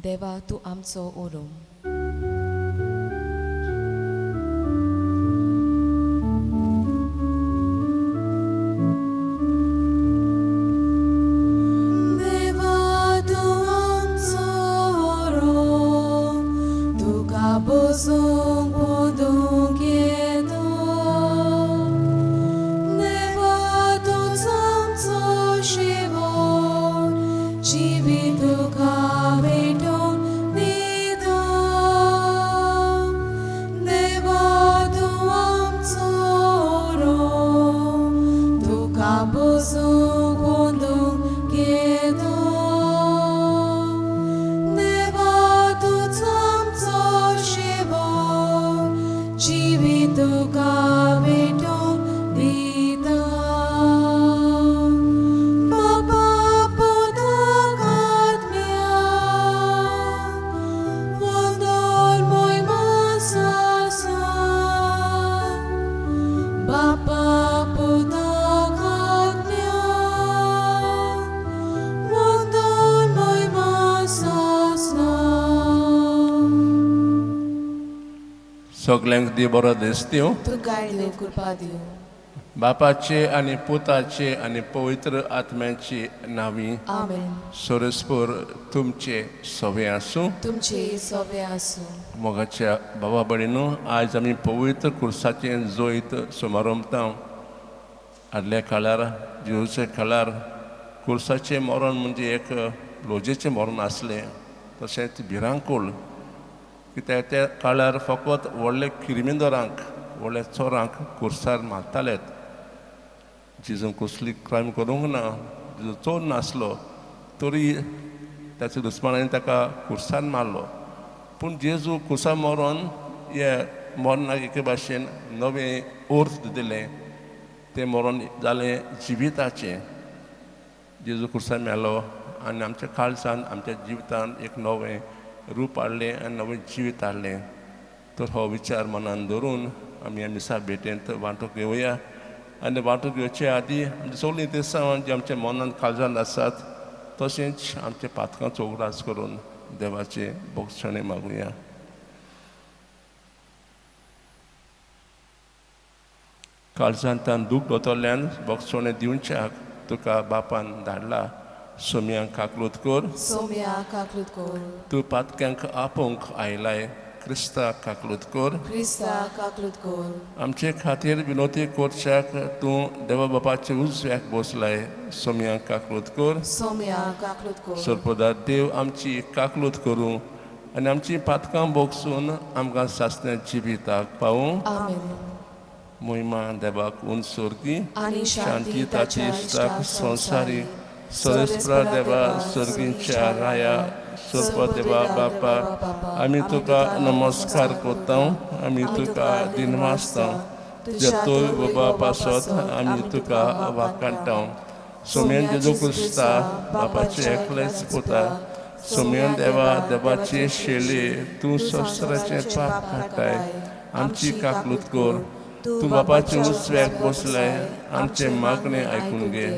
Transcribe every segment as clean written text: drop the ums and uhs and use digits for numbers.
देवा तूं आमचो ओरोम. देवा तूं आमचो ओरोम, तुका बसूंक पोदूंक येता. देवा तूंच आमचो शेवट, जिवीत तुका भेटोवन दिता. देवा तूं आमचो ओरोम, तुका बसूंक पोदूंक येता. देवा तूंच आमचो शेवट, जिवीत तुका भेटोवन दिता. बापा पुताक आत्म्याक वंदन मोहिमा सासा. बापा पुताक आत्म्याक वंदन मोहिमा सासा. सगल्यांक दी बरो दीस दिवं. तुकाय देव कृपा दिवं. बापाचे आनी पुताचे आनी पवित्र आत्म्याचे नांवी. आमेन. सोरसपूर तुमचे सवे आसूं. तुमचे सोबे आसूं. मोगाच्या बाबा भयणीनो, आयज आमी पवित्र कुर्साचें जैत सुमारंभता. आदल्या काळार, जेजूच्या काळार कुर्साचें मरण म्हणजे एक लोजेचें मरण आसलें, तशेंच भिरांकूळ, कित्याक त्या काळार फकत व्हडले क्रिमिनोरांक, व्हडल्या चोरांक कुर्सार मारतालेत. जेजून कसली क्रायम करूंक ना, जेजू चोर नासलो, तरी ताच्या दुस्मानांनी ताका कुर्सान मारलो. पूण जेजू कुर्सा मरोन हे मरणाक एके भाशेन नवें अर्थ दिलें. तें मरण जालें जिविताचें. जेजू कुर्सान मेलो आनी आमच्या काळजान, आमच्या जिवितान एक नवें रूप हाडलें आनी नवें जिवीत हाडलें. तर हो विचार मनान धरून आमी ह्या मिसा भेटेंत वांटो घेवया आनी वांटो घेवचे आदी आमची सगळीं देसां जी आमच्या मनान काळजान आसात, तशेंच आमच्या पातकांचो उगडास करून देवाचे बोगसणें मागुया. काळजांतल्यान दूख दोतोल्यान बोगसणें दिवच्याक तुका बापान धाडला. सोम्यांक काकलूत कर. सोम्या काकलूत कर. तूं पातक्यांक आपोवंक आयलाय, क्रिस्ता काकलूत कर. क्रिस्ता काकलूत कर. आमचे खातीर विनोती करच्याक तूं देवा बापाचे उजव्याक बसलाय. सोम्यांक काकलूत कर. सोम्या काकलूत कर. सरपदार देव आमची काकलूत करूं आनी आमची पातकां भोगसून आमकां सासण्या जिविताक पावूं. आमेन. मोहिमा देवाक उन सोर्गी आनी शांती ताची इश्टाक संवसारी. सरेस्प्रा देवा, सर्गींच्या राया, सर्प देवा बापा, आमी तुका नमस्कार करता, आमी तुका दिनवासता. तुज्या तोय बाबा पासत आमी तुका वाकाणटा. सोम्यान जेजू क्रिस्ता, बापाचे एकलेच पुता, सोम्यान देवा, देवाचे शेले, तूं संवसाराचें पाप काडटाय, आमची काकलूत कर. तूं बापाचे उजव्याक बसलाय, आमचें मागणें आयकून घे.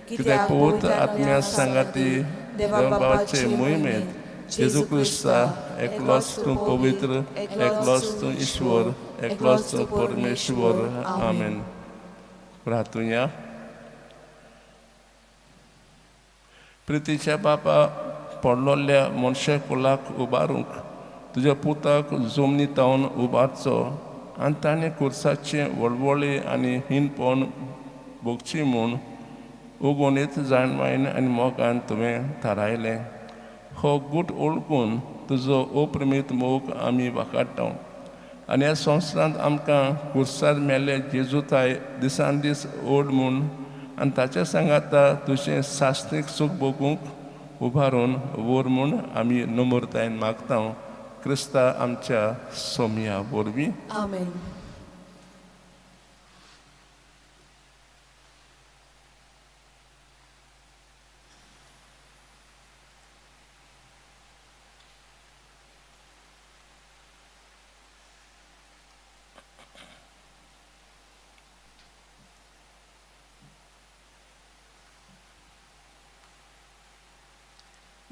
कित्याक पवित्र आत्म्या सांगाती देवा बाबाचे मोहिमेंत जेजू क्रिस्ता, एकलोच तूं पवित्र, एकलोच तूं ईश्वर, एकलोच तूं परमेश्वर. आमेन. प्रार्थुया. प्रितीच्या बापा, पडलोल्या मनशा कुलाक उबारूंक तुज्या पुताक जमनी तावन उबारचो आनी ताणें कुर्साचें वळवळी आनी हीनपण भोगची म्हूण उगोणीत जाणवायन आनी मोगान तुवें थारायलें. हो गूट ओळखून तुजो अप्रमीत मोग आमी वाकाडटा आनी ह्या संवसारांत आमकां कुर्सार मेल्ले जेजूताय दिसान दीस ओड म्हूण आनी ताच्या सांगाता तुजें सासणीक सूख भोगूंक उबारून व्हर म्हूण आमी नम्रतायेन मागता, क्रिस्ता आमच्या सोमया वरवीं. आमेन.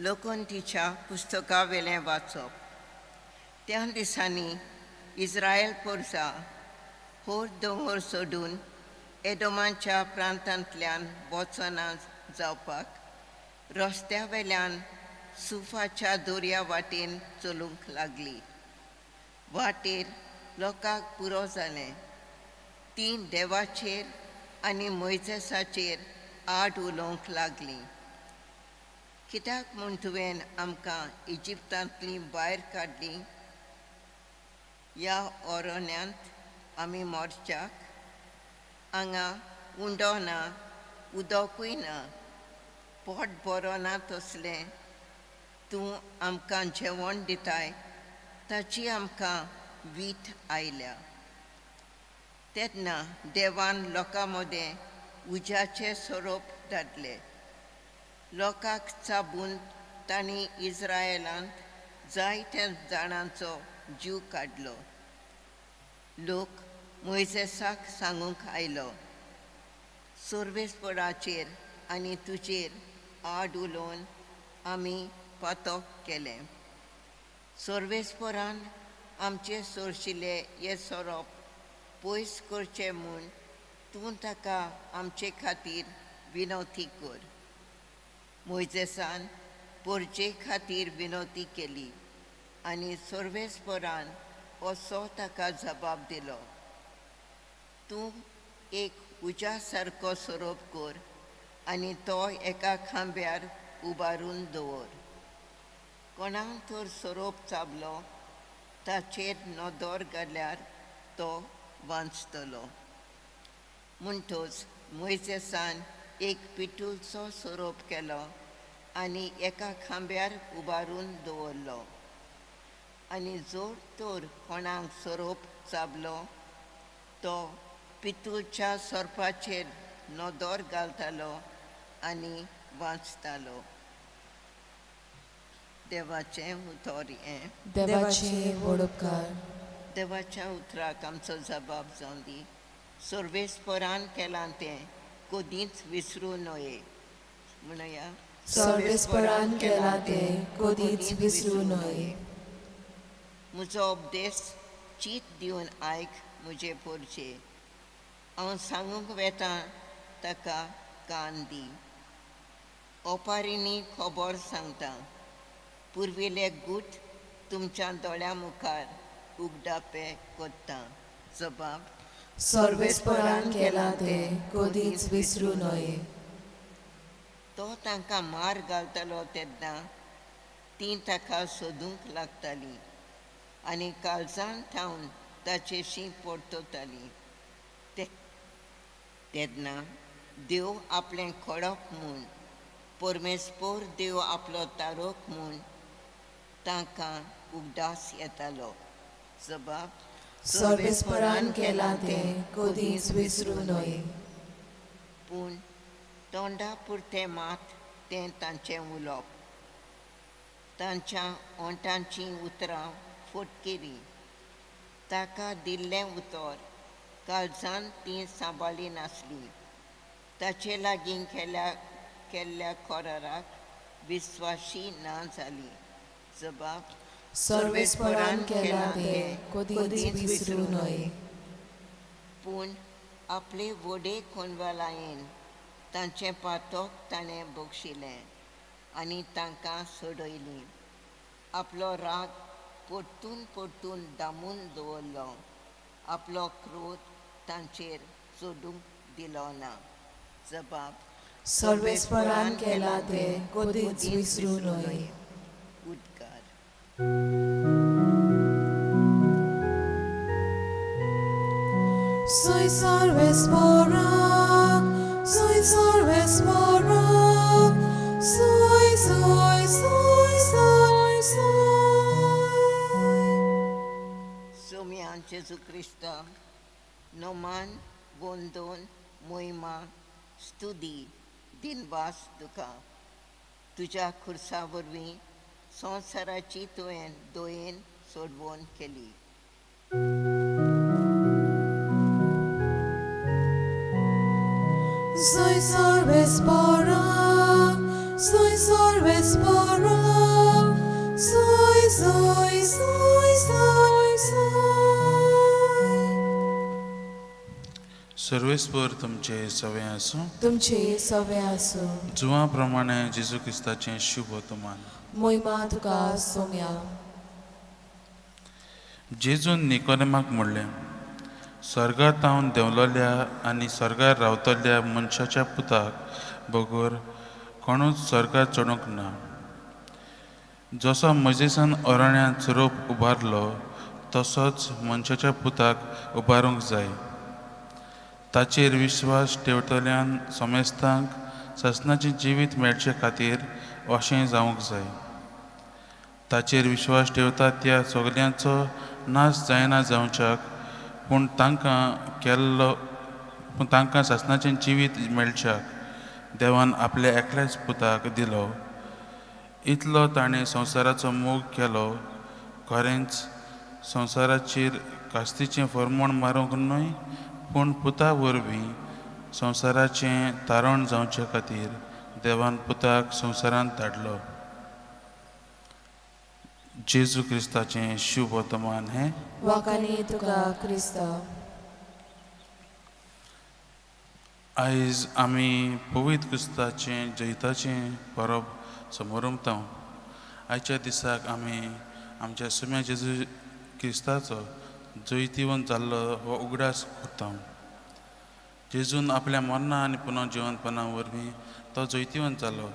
लोकंतीच्या पुस्तकावेलें वाचप. त्या दिसांनी इस्रायल पोरसा होर दोंगर सोडून एडोमाच्या प्रांतांतल्यान वचना जावपाक रस्त्या वेल्यान सुफाच्या दर्या वाटेन चलूंक लागली. वाटेर लोकांक पुरो जालें. तीं देवाचेर आनी मोयजेसाचेर आड उलोवंक लागलीं. कित्याक म्हूण तुवें आमकां इजिप्तांतलीं भायर काडलीं? ह्या ओरण्यांत आमी मोर्चाक हांगा उंडो ना, उदकूय ना, पोट बरो ना तसलें तूं आमकां जेवण दिताय ताची आमकां वीट आयल्या. तेन्ना देवान लोकां मदें उज्याचे सोरोप धाडले. लोकांक चाबून तांणी इस्रायलांत जायत्या जाणांचो जीव काडलो. लोक मोयजेसाक सांगूंक आयलो, सर्वेस्पराचेर आनी तुजेर आड उलोवन आमी पातक केलें. सर्वेस्परान आमचे सोरशिले हे सोरोप पयस करचे म्हूण तूं ताका आमचे खातीर विनवती कर. मोयजेसान पोरचे खातीर विनवती केली आनी सर्वेस्परान असो ताका जबाब दिलो, तूं एक उज्या सारको सोरोप कर आनी तो एका खांब्यार उबारून दवर. कोणाक तर सोरोप चाबलो ताचेर नदर घाल्यार तो वांचतलो. म्हणटच मोयजेसान एक पिटूलचो सोरोप केलो आनी एका खांब्यार उबारून दवरलो. आनी जोर तर कोणाक सोरोप चाबलो तो पितूळच्या सोरपाचेर नदर घालतालो आनी वाचतालो. देवाचें उतर हें. देवाचे व्हड उपकार. देवाच्या उतराक आमचो जबाब जावं दी. सर्वेस्परान केलां तें कदींच विसरूं नये. म्हणया, सर्वेस्परान केलां तें कदींच विसरूं नये. म्हजो उपदेश चीत दिवन आयक म्हजे पोरचे. हांव सांगूंक वेता ताका कान दी. ओपारींनी खबर सांगता. पुर्विल्ले गूट तुमच्या दोळ्यां मुखार उगडापे कोत्ता. जबाब, सर्वेस्परान केलां तें कदींच विसरूं नये. तो तांकां मार घालतालो तेन्ना तीं ताका सोदूंक लागतालीं आनी काळजान थावन ताचेशी परततालीं. तेन्ना देव आपलें खडप म्हूण, परमेस्पर देव आपलो तारोक म्हूण तांकां उगडास येतालो. जबाब, सर्वेस्परान केलां तें कदींच विसरूं नये. पूण तोंडा पुरतें मात तें तांचें उलोवप. तांच्या ओंठांचीं उतरां फटकिरीं. ताका दिल्लें उतर काळजान तीं सांबाळी नासलीं. ताचे लागीं केल्ल्या कराराक विस्वाशी ना जाली. जबाब, सर्वेस्परान केलां तें कदींच विसरूं नये. पूण आपले व्हडे कोनवालायेन तांचें पातक ताणें बक्षिलें आनी तांकां सोडयलीं. आपलो राग परतून परतून दामून दवरलो. आपलो क्रोध तांचेर सोडूंक दिलो ना. जबाब, सर्वेस्परान केलां तें कदींच विसरूं नये. उद्गार. Soy सर्वेस्पराक, soy सर्वेस्पराक, soy, soy, soy, soy, soy. Saumya जेजू क्रिस्त नोमान वंदोन मोहिमा स्तुती दिनवास तुका. तुज्या खुर्सा वरवीं संवसाराची तुवें दयेन सोडवण केली. Soy सर्वेस्पराक, Soy सर्वेस्परा, soy soy soy soy soy. सर्वेस्पर तुमचे सवे आसूं. तुमचे सवे आसूं. जुवा प्रमाणे जेजू क्रिस्ताचें शुभ वर्तमान. मोहिमा तुका सोम्या. जेजून निकोदेमाक म्हणलें, स्वर्गात तावन देंवलोल्या आनी स्वर्गार रावतल्या मनशाच्या पुताक बगर कोणूच स्वर्गार चडूंक ना. जसो मोजेसान अरण्यांत सोरोप उबारलो तसोच मनशाच्या पुताक उबारूंक जाय. ताचेर विश्वास ठेवतल्यान समेस्तांक सासणाचें जिवीत मेळचे खातीर अशें जावंक जाय. ताचेर विश्वास ठेवता त्या सगल्यांचो नाश जायना जावच्याक, पूण तांकां केल्लो पूण तांकां सासणाचें जिवीत मेळच्याक देवान आपल्या एकल्याच पुताक दिलो. इतलो ताणें संवसाराचो मोग केलो. खरेंच संवसाराचेर कास्तीचें फर्मण मारूंक न्हय, पूण पुता वरवीं संवसाराचें तारण जावचे खातीर देवान पुताक संवसारांत धाडलो. जेजू क्रिस्ताचें शुभ वर्तमान हें. वाखाणी तुका क्रिस्तांव. आयज आमी पवित्र क्रिस्ताचें जैताचें परब समोरमता. आयच्या दिसाक आमी आमच्या सुम्या जेजू क्रिस्ताचो जैतिवंत जाल्लो हो उगडास करता. जेजून आपल्या मरणा आनी पुनर्जिवंतपणा वरवीं तो जैतिवंत जालो.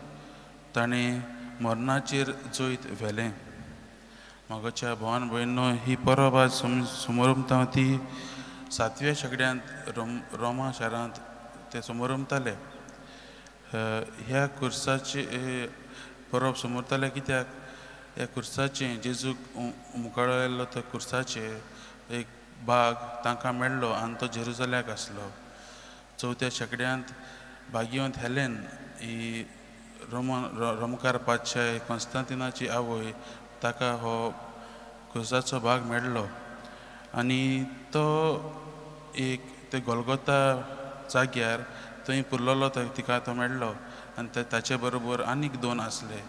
ताणें मरणाचेर जैत व्हेलें. मोगाच्या भावान भयणो, ही परब आज समोरमता ती सातव्या शेंकड्यांत रोमा शारांत ते समोरमताले. ह्या कुर्साचे परब समोरताले कित्याक ह्या कुर्साचें जेजूक उमकळिल्लो त्या कुर्साचे एक भाग तांकां मेळ्ळो आनी तो जेरुजल्याक आसलो. चवथ्या शेंकड्यांत भाग्यवंत हेलेन ही रोमन रोमकार पातशाय कॉन्स्तांतिनाची आवय, ताका हो कुर्साचो भाग मेळ्ळो आनी तो एक ते गोलगोता जाग्यार थंय पुरलेलो तिका तो मेळ्ळो आनी ताचे बरोबर आनीक दोन आसले.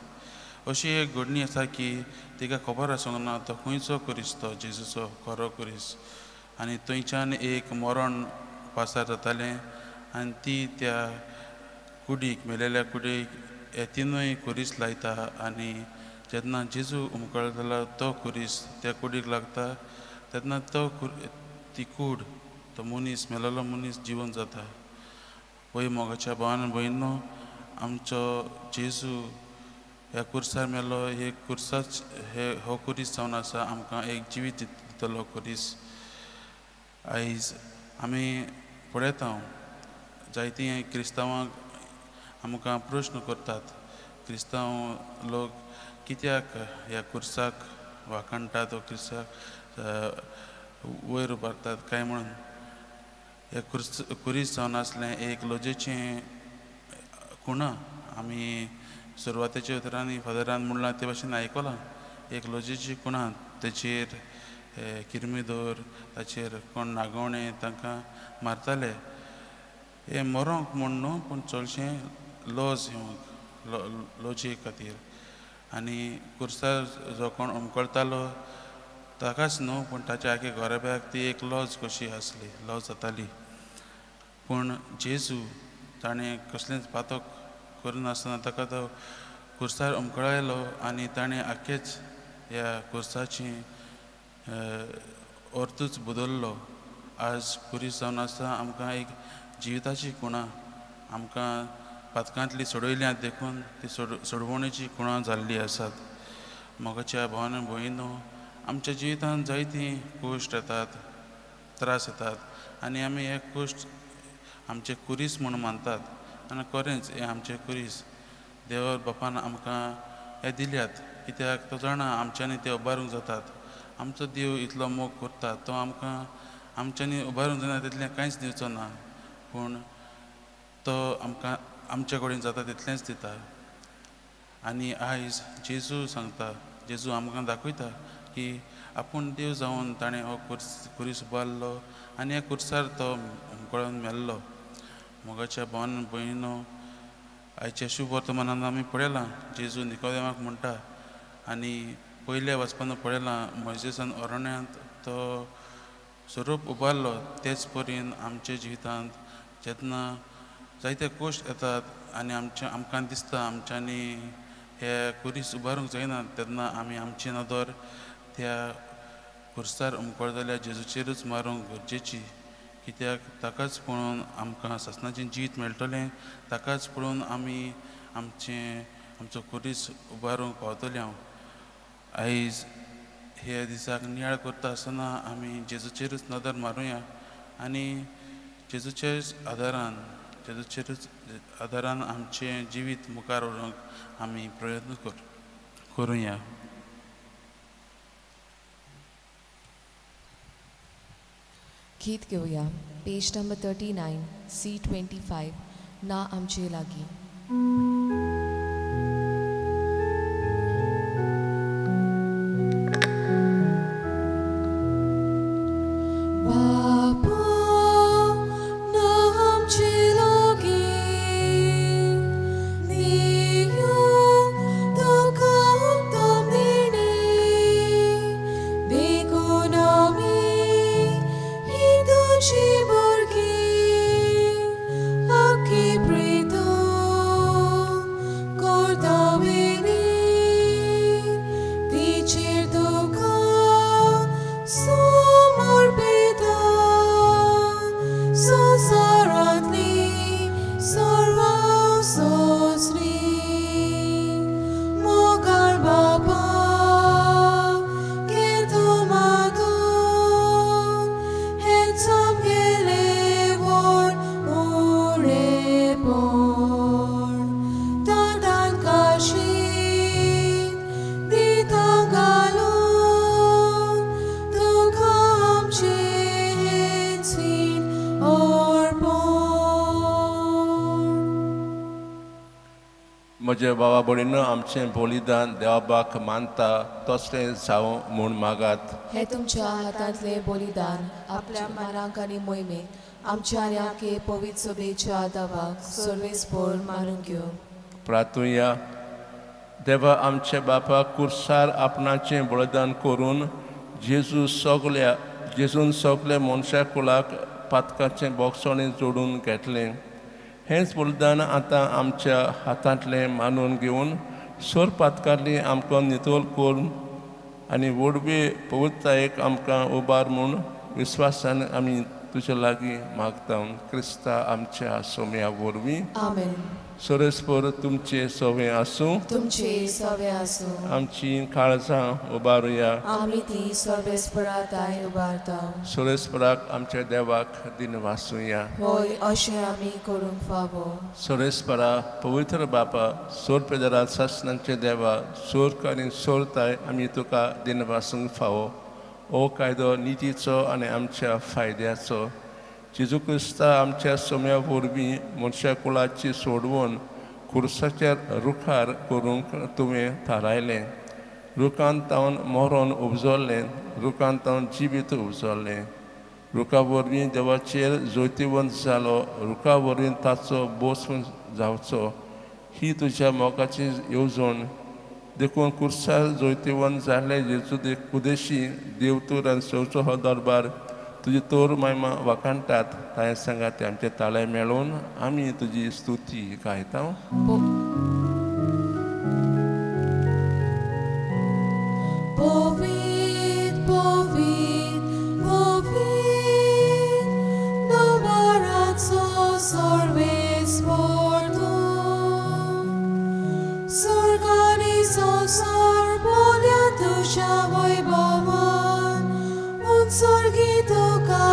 अशी एक घडणी आसा की तिका खबर आसूंक ना तो खंयचो कुरीस, तो जेजूचो खरो कुरीस. आनी थंयच्यान एक मरण पासार जातालें आनी ती त्या कुडीक, मेलेल्या कुडीक हे तिनूय कुरीस लायता आनी जेन्ना जेजू उमकळटलो तो कुरीस त्या कुडीक लागता तेन्ना तो ती कूड, तो मनीस, मेलेलो मनीस जिवन जाता. वय मोगाच्या भावान भयणो, आमचो जेजू ह्या कुर्सार मेलो. हे कुर्साच हे हो कुरीस जावन आसा आमकां एक जिवीत दितलो कुरीस. आयज आमी पळयता जायतीं क्रिस्तांवांक आमकां प्रश्न करतात, क्रिस्तांव लोक कित्याक ह्या कुर्साक वाखाणटात वो क्रिस्ताक वयर उबारतात काय म्हणून. हे कुरीस जावन आसलें एक लजेचें खुणा. आमी सुरवातेच्या उतरांनी फादरान म्हणलां ते भाशेन आयकलां, एक लजेची खुणा, तेचेर किर्मीदोर, ताचेर कोण नागोवणे तांकां मारताले. हें मरोंक म्हूण न्हू, पूण चडशें लज येवंक, लजे खातीर. आनी कुर्सार जो कोण उमकळतालो ताकाच न्हू, पूण ताच्या आख्या घराब्याक ती एक लज कशी आसली, लज जाताली. पूण जेजू ताणें कसलेंच पातक करिनासतना ताका तो कुर्सार उमकळायलो आनी ताणें आख्खेच ह्या कुर्साची अर्थूच बदल्लो. आज कुरीस जावन आसा आमकां एक जिविताची खुणा. आमकां पातकांतली सोडयल्या देखून ती सोडवणेची खुणां जाल्ली आसात. मोगाच्या भावान भयणो, आमच्या जिवितांत जायतीं कश्ट येतात, त्रास येतात आनी आमी हे कश्ट आमचे कुरीस म्हूण मानतात आनी खरेंच हें आमचें कुरीस. देव बापान आमकां हे दिल्यात कित्याक तो जाणा आमच्यांनी ते उबारूंक जातात. आमचो देव इतलो मोग करता, तो आमकां आमच्यांनी उबारूंक जायना तितलें कांयच दिवचो ना, पूण तो आमकां आमचे कडेन जाता तितलेंच दिता. आनी आयज जेजू सांगता, जेजू आमकां दाखयता की आपूण देव जावन ताणें हो कुरीस उबारलो आनी ह्या कुर्सार तो उमकळून मेल्लो. मोगाच्या भावान भयणो, आयच्या शुभ वर्तमानान आमी पळयलां जेजू निकोदेमाक म्हणटा आनी पयल्या वाचपान पळयलां मोयजेसान अरण्यांत तो स्वरूप उबारलो. तेच परीन आमच्या जिवितांत जेन्ना जायते कश्ट येतात आनी आमकां दिसता आमच्यांनी हे कुरीस उबारूंक जायना, तेन्ना आमी आमची नदर त्या खुर्सार उमकळतल्या जेजूचेरूच मारूंक गरजेची, कित्याक ताकाच पळोवन आमकां सासणाचें जिवीत मेळटलें, ताकाच पळोवन आमी आमचो खुरीस उबारूंक पावतले. हांव आयज हे दिसाक नियाळ करता आसतना आमी जेजूचेरूच नदर मारुया आनी जेजूच्याच आदारान आमचें जिवीत मुखार व्हरूंक आमी प्रयत्न करुया. गीत घेवया पेज नंबर 39 C25 ना आमचे लागीं. बापा ना आमचे लागीं दियो तुका उत्तम देणें, देखून आमी ही तुजी भुरगीं आख्खी प्रीत करता वेली तिचेर तुका समर्पिता संवसारांतली सर्व सोसरी मोगाळ बापा घे तूं मागून हेंच आमगेलें व्हड उणेपण दादान काशीन दिता घालून तुका आमचें हेंच रीण अर्पण. म्हज्या बाबा भयणीनो, आमचें बलिदान देवाबाक मानता तसलें जावं म्हूण मागात. हे तुमच्या हातांतलें बलिदान आपल्या मानांक आनी मोहिमेक आमच्या आनी आखे पवित्र सभेच्या दावाक सर्वेस्पोर मानून घेवं. प्रार्थुया. देवा आमच्या बापा, कुर्सार आपणाचें बलिदान करून जेजून सगल्या मनशा कुळाक पातकाचें बोगसणें जोडून घेतलें. हेंच बलिदान आतां आमच्या हातांतलें मानून घेवन सोर पातकांतली आमकां नितळ करून आनी व्हडवी पवित्रतायेक आमकां उबार म्हूण विस्वासान आमी तुज्या लागीं मागता, क्रिस्ता आमच्या सोम्या वरवीं. आमेन. सोरेस्पर तुमचे सवे आसूं. तुमचे सवे आसूं. आमची काळजां उबारुया. आमी ती सर्वेस्परा ताय उबारता. सोरेस्पराक आमच्या देवाक दिनवासुया. होय, अशें आमी करूंक फावो. सोरेस्परा, पवित्र बापा, सोर पेदरा सासणांचे देवा, सोर आनी सोरताय आमी तुका दिनवासूंक फावो. हो कायदो नितीचो आनी आमच्या फायद्याचो. जेजू क्रिस्ता आमच्या सोम्या वरवीं मनशा कुळाची सोडवून खुर्साच्या रुखार करूंक तुवें थारायलें. रुखान तावन मरोन उपजल्लें, रुखान तावन जिवीत उपजल्लें. रुखा वरवीं देवाचेर जोतिवंत जालो, रुखा वरवीं ताचो बोस जावचो ही तुज्या मोगाची येवजण. देखून कुर्सार जोतिवंत जाल्ले जेजू कुदेशी देवतूर आनी सवचो हो दरबार तुजी तोर महिमा वाखाणटात. तांय सांगात आमचे ताळे मेळोवन आमी तुजी स्तुती गायता. पवित्र पवित्र पवित्र दरबाराचो सर्वेस्पर तूं, स्वर्ग आनी संवसार भरल्या तुज्या वैभवान, उत्सर्गी तुका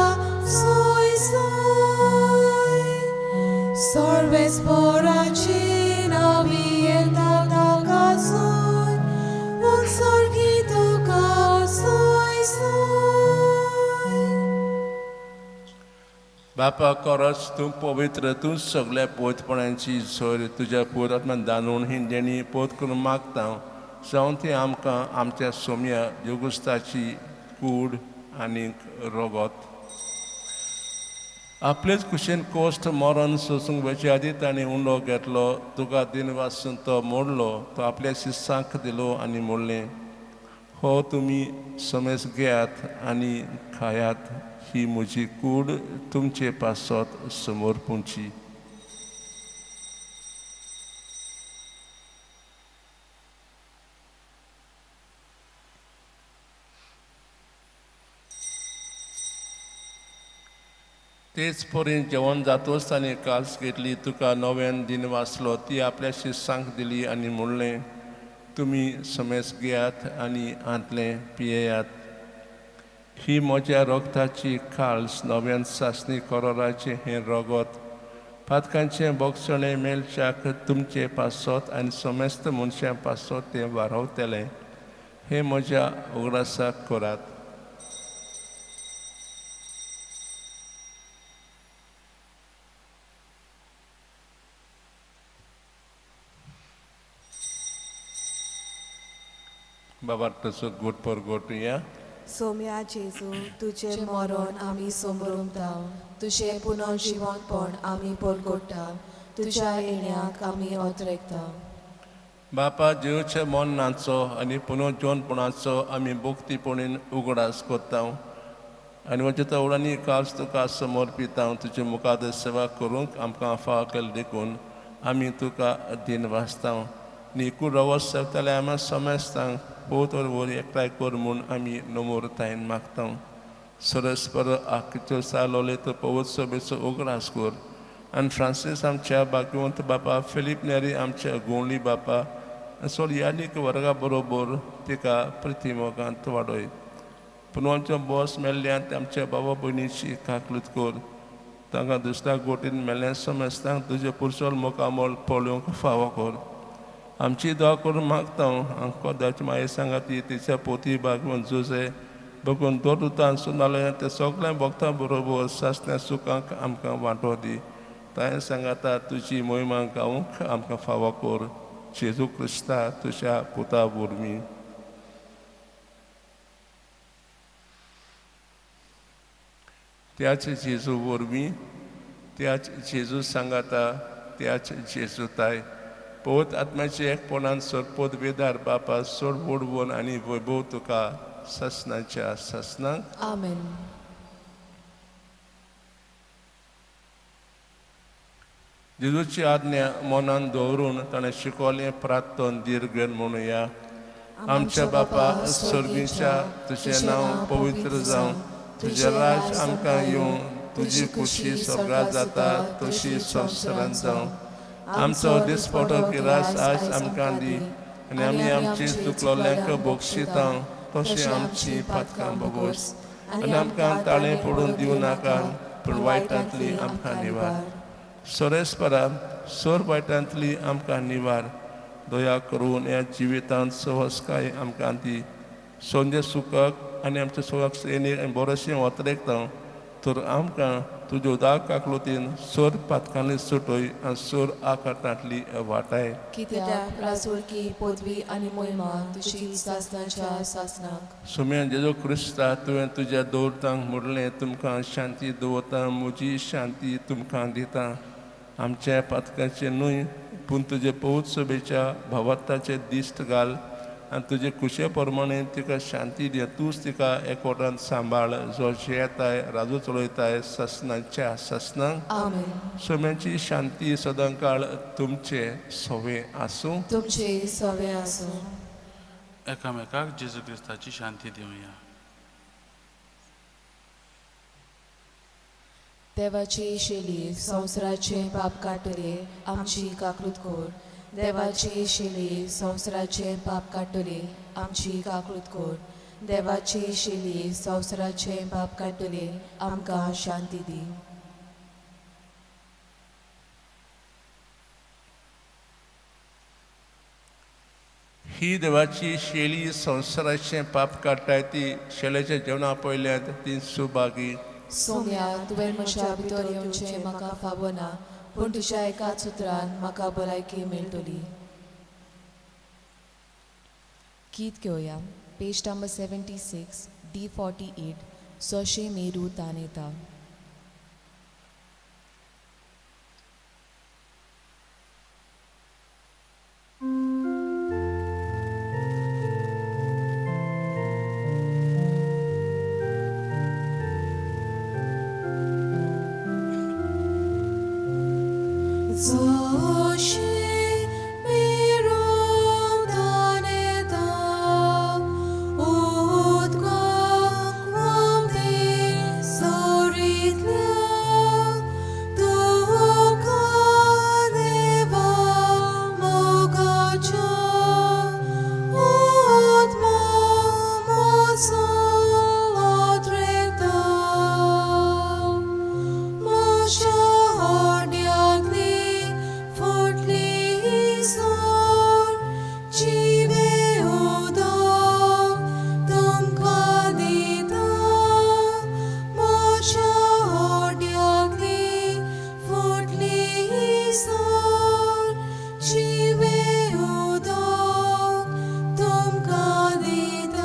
सोय सोय. सर्वेस्पराची नावी येता ताका सोय, उत्सर्गी तुका सोय सोय. बापा, खरोच तूं पवित्र, तूं सगल्या पवित्रपणाची सोर. तुज्या पुरात्मान दानून ही देणी पोत करून मागता, जावन ती आमकां आमच्या सोम्या देवगुस्ताची कूड आनी रगत. आपलेच कुशीन कोश्ट मरण सोसूंक वचचे आदी ताणें उंडो घेतलो, तुका दिन वासून तो मोडलो, तो आपल्या शिस्सांक दिलो आनी म्हणलें, हो तुमी समेस घेयात आनी खायात, ही म्हजी कूड तुमचे पासत समर्पूंची. तेच परी जेवण जातोच ताणें काल्स घेतली, तुका नव्यान दिन वाचलो, ती आपल्या शिस्सांक दिली आनी म्हणलें, तुमी समेस घेयात आनी हांतलें पियेयात, ही म्हज्या रोगताची काल्स नव्यान सासणी करोराचें हें रगत पातकांचें बोगसणें मेळच्याक तुमचे पासत आनी समेस्त मनशां पासत तें वारवतलें. हें म्हज्या उगडासाक करात. बाबा तसो गोट पर गोट या. सोम्या जेजू, तुजें तुजें मरण मरण आमी समरुमता, तुजें पुनर्जिवनपण आमी परगोडटा, तुज्या येण्याक आमी अत्रेकता. बापा, जेवचे मन नाचो आनी पुनर्जीवनपणाचो आमी भक्तीपणीन उगडास करता आनी म्हज्या तवडांनी कास तुका समर्पिता. तुजे मुखार सेवा करूंक आमकां फाव केलें देखून आमी तुका दिन वाचता. निकूड रवस सेवताले आमी समेस्तांक पोत वर एकठांय कर म्हूण आमी नमोरतायेन मागता. सरस्पर आखच्यो सालोले तो पवत सभेचो उगडास कर आनी फ्रांसीस आमच्या भाग्यवंत बापा, फिलीप नेरी आमच्या गोंवली बापा, सोलयानीक वर्गा बरोबर तिका प्रतिमोगांत वाडय. पूण आमच्या बॉस मेल्ल्यान आमच्या बाबा भयणीची काकलूत कर. तांकां दुसऱ्या गोटीन मेल्ल्या समेस्तांक तुजें पुरसोल मुखामळ पळोवंक फावो कर. आमची दवा करून मागता आमकां दाची माये सांगाती तिच्या पोती भागवंत जुजे बघून दोन रुतान सुनाले ते सगळें भोगता बरोबर सासण्या सुखांक आमकां वांटो दी. ताणें सांगाता तुजी मोहिमा गावंक आमकां फावो कर. जेजू क्रिस्ता तुज्या पुता वरवीं. त्याच जेजू वरवीं, त्याच जेजू सांगाता, त्याच जेजू ताय पवित्र आत्म्याचे एकपणान सरपोत वेदार बापा सोड वडवून आनी वैभव तुका सासणाच्या सासणाक. आमेन. जेजूची आज्ञा मनान दवरून ताणें शिकवलें प्रार्थन दीर्घ म्हणुया. आमच्या बापा सर्गीच्या, तुजें नांव पवित्र जावं, तुजें राज आमकां येवं, तुजी खुशी सगळ्या जाता तशी संवसारांत जावं. आमचो दिसपटो गिरास आज आमकां दी आनी आमी आमची चुकलोल्यांक बक्षिता तशें आमची पातकां भोगोस आनी आमकां ताळें पडून दिवं नाका, पूण वायटांतली आमकां निवार. सोरेस्परा सोर वायटांतली आमकां निवार. दया करून ह्या जिवितांत सहजकाय आमकां दी. सोंजे सुखक आनी आमच्या सुखाक सेनीक बरोशें वतरेकता तर आमकां तुज्यो उदार काकलुतीन सोर पातकांनी सुटय आनी सोर आकाटांतली वाटाय. कित्याक राजवळकी पदवी आनी मोहिमा तुजी सासणाच्या सासणाक. सुम्या जेजू क्रिस्ता, तुवें तुज्या दवरतांक म्हणलें, तुमकां शांती दवरता, म्हजी शांती तुमकां दिता. आमच्या पातकाचें न्हय पूण तुजे पवित्र सभेच्या भावार्थाचे दिश्ट घाल आनी तुजे खुशे प्रमाणे तिका शांती दी. तूंच तिका एकवटान सांबाळ, जो जियेताय राजू चलयताय सासणाच्या सासणाक. आमेन. सोम्याची शांती सदांकाळ तुमचे सवे आसूं. तुमचे सवे आसूं. एकामेकाक जेजू क्रिस्ताची शांती दिवया. देवाची शेली संवसाराचें पाप काडटले, आमची काकूत कर. देवाची शेली संवसाराचें पाप काडटले, आमची काकूत कर. देवाची शेली संवसाराचें पाप काडटले, आमकां शांती दी. ही देवाची शेली संवसाराचें पाप काडटाय ती शेल्याच्या जेवणा पयल्यात ती सुभागी. सोम्या, तुवें म्हज्या भितर येवचें म्हाका फावना, पूण तुज्या एकाच उतरान म्हाका भलायकी मेळटली. गीत घेवया. पेज नंबर 76, D 48, सोशे मेरू तानेता. जशें मिरोवतान येता उदकाक व्हांवतें सरींतल्या तुका देवा मोगाच्या आत्मो म्हजो आत्रेता. म्हज्या होड्यांतली फुटली सोर जिवें उदक तुमकां दिता. म्हज्या होड्यांतली फुटली सोर जिवें उदक तुमकां दिता.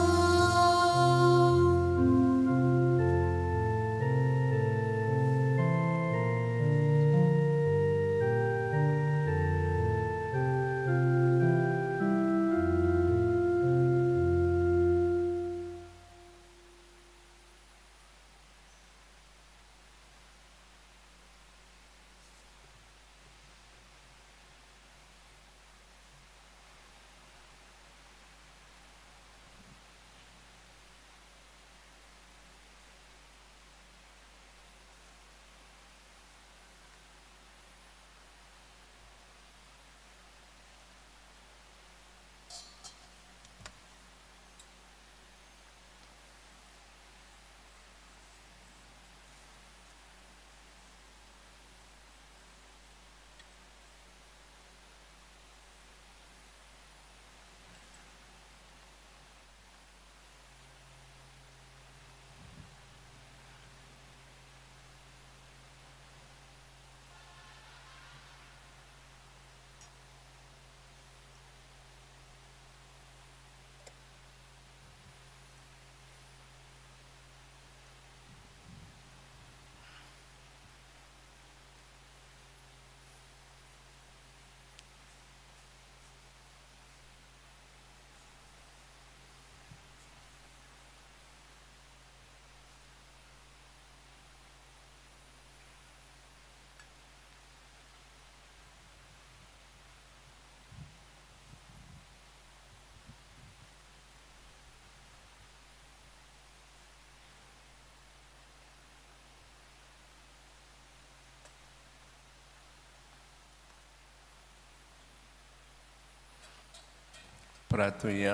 प्रार्थुया.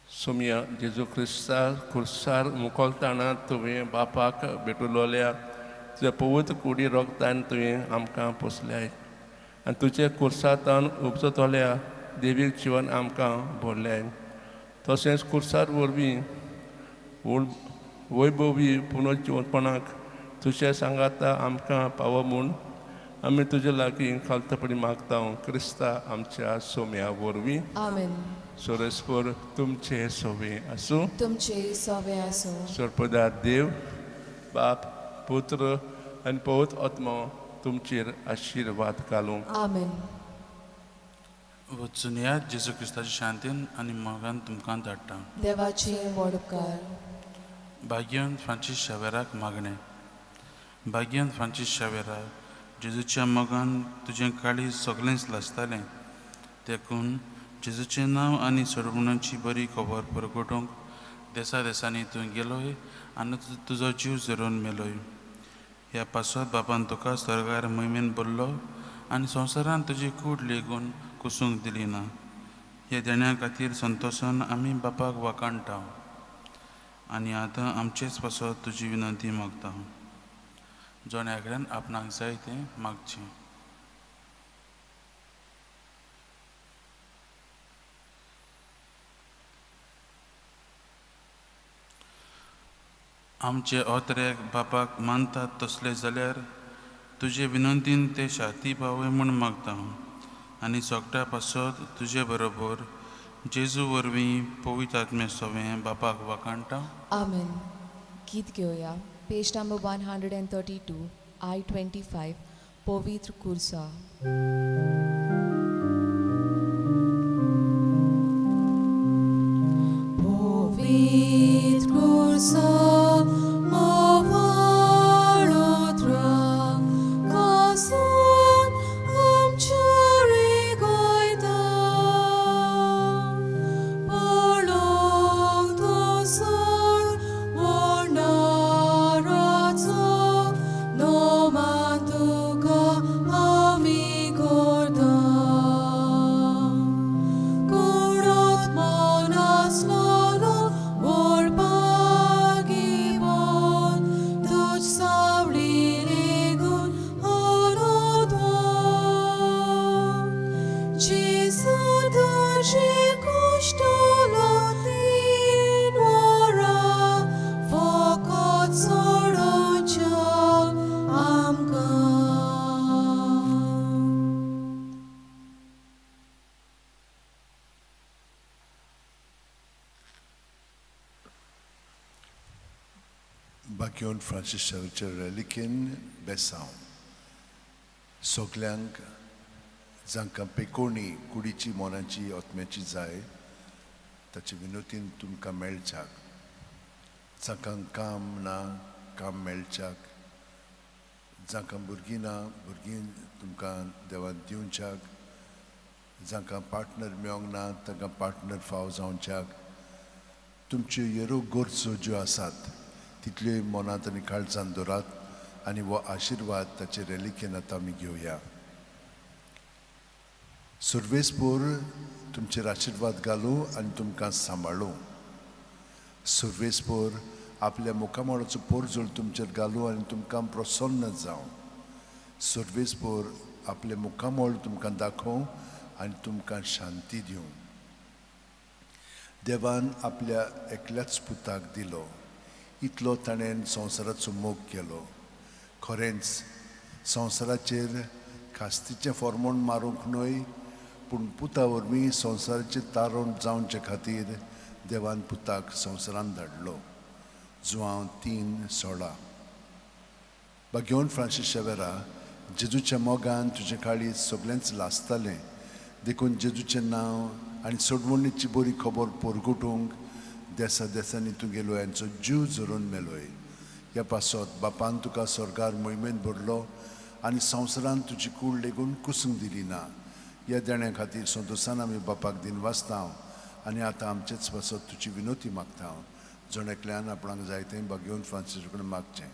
सोमया जेजू क्रिस्ता खुर्सार मुकोलताना तुवें बापाक भेटुलोल्या तुज्या पवित्र कुडी रोगतान तुवें आमकां पोसल्याय आनी तुजे खुर्सांतान उपजतल्या देवीक जिवन आमकां भरल्याय. तशेंच खुर्सार वरवीं वैभवी पुनर्जिवंतपणाक तुजे सांगाता आमकां पावो म्हूण आमी तुजे लागीं खालतपणी मागता क्रिस्ता आमच्या सोम्या वरवीं. आमेन. सोरेस्पर तुमचे सोवे आसूं. तुमचे सोवे आसूं. सरपदार देव बाप पुत्र आनी पवित्र आत्मो तुमचेर आशिर्वाद घालूं. आमेन. वचून येयात जेजू क्रिस्ताच्या शांतीन आनी मोगान तुमकां धाडटा. देवाचे व्हड उपकार. भाग्यवंत फ्रांसीस शावेराक मागणें. भाग्यवंत फ्रांसीस शावेरा, जेजूच्या मोगान तुजें काळीज सगळेंच लासतालें, देखून जेजूचें नांव आनी सोडवणाची बरी खबर परगटोवंक देसा देसांनी तूं गेलोय आनी तुजो जीव झरोवन मेलोय. ह्या पासत बापान तुका स्वर्गार मोहिमेन भरलो आनी संवसारांत तुजी कूड लेगून कुसूंक दिली ना. ह्या देण्या खातीर संतोशान आमी बापाक वाखाणटा आनी आतां आमचेच पासत तुजी विनंती मागता. जण एकल्यान आपणाक जाय तें मागचें. आमचे ओतऱ्याक बापाक मानतात तसले जाल्यार तुजे विनंतीन ते शांती पावय म्हूण मागता आनी सगळ्या पासत तुजे बरोबर जेजू वरवीं पवित्र आत्मे सवें बापाक वाखाणटा. आमेन. गीत घेवया. Page number 132, I-25, पवित्र कुर्सा. पवित्र कुर्सा. बाकीवन फ्रांसीस शावेरच्या रेलिकेन बेसांव सगल्यांक जांकां पेकोणी कुडीची मोनाची आत्म्याची जाय ताचे विनोतीन तुमकां मेळच्याक, जांकां काम ना काम मेळच्याक, जांकां भुरगीं ना भुरगीं तुमकां देवान दिवच्याक, जांकां पार्टनर मेळोंक ना तांकां पार्टनर फाव जावच्याक, तुमच्यो ह्यो गरजो ज्यो आसात तितल्यो मनांत आनी काळजान दवरात आनी हो आशिर्वाद ताचे रेलिकेन आतां आमी घेवया. सुर्वेसपूर तुमचेर आशिर्वाद घालूं आनी तुमकां सांबाळूं. सुर्वेसपूर आपल्या मुखामळाचो पोरजोळ तुमचेर घालूं आनी तुमकां प्रसन्न जावं. सुर्वेसपूर आपलें मुखामळ तुमकां दाखोवं आनी तुमकां शांती दिवं. देवान आपल्या एकल्याच पुताक दिलो, इतलो ताणें संवसाराचो मोग केलो. खरेंच संवसाराचेर खास्तीचें फॉर्मोण मारूंक न्हय, पूण पुता वरवीं संवसाराचें तारण जावचे खातीर देवान पुताक संवसारांत धाडलो. जुवांव 3:16. बागेवन फ्रांसीस शेवेरा, जेजूच्या मोगान तुजें काळीज सगळेंच लासतालें, देखून जेजूचें नांव आनी सोडवणीची बरी खबर पोरगुटूंक देसा देसांनी तूं गेलो यांचो जीव झरोवन मेलोय. ह्या पासत बापान तुका स्वर्गार मोहिमेंत भरलो आनी संवसारांत तुजी कूड लेगून कुसूंक दिली ना. ह्या देण्या खातीर संतोशान आमी बापाक दिनवासता आनी आतां आमचेच पासत तुजी विनोती मागता. जण एकल्यान आपणाक जाय तें बागेवन फ्रांसीस कडेन मागचें.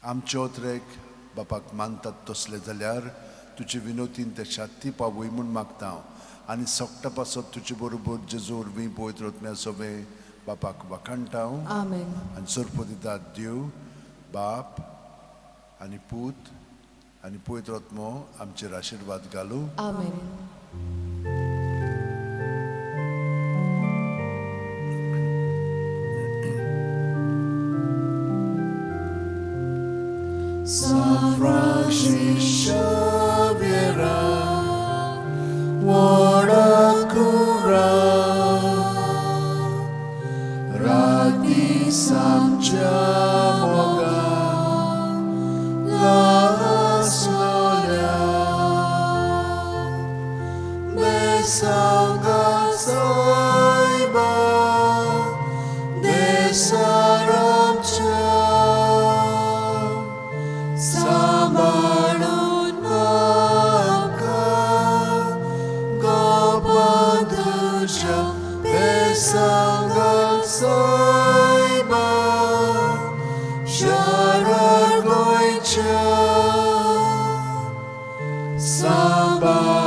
आमचे ओतरेक बापाक मानतात तसले जाल्यार तुजे विनोतीन ते शाती पावय म्हूण मागता आनी सगटा पासत तुजे बरोबर जेजू वरवीं पवित्र आत्म्या सोबे बापाक वाखाणटा. आमेन. आनी सोरपो दितात देव बाप आनी पूत आनी पवित्र आत्मो आमचेर आशिर्वाद घालूं. आमेन. San Francis Xavier, Warakura, Rati Samchamoga, La Sola, Besanga Saiba, Desaramcha. सांबाळून म्हाका गोपा तुज्या बेसांगाल सायबा शरण गोंयच्या. सांबाळून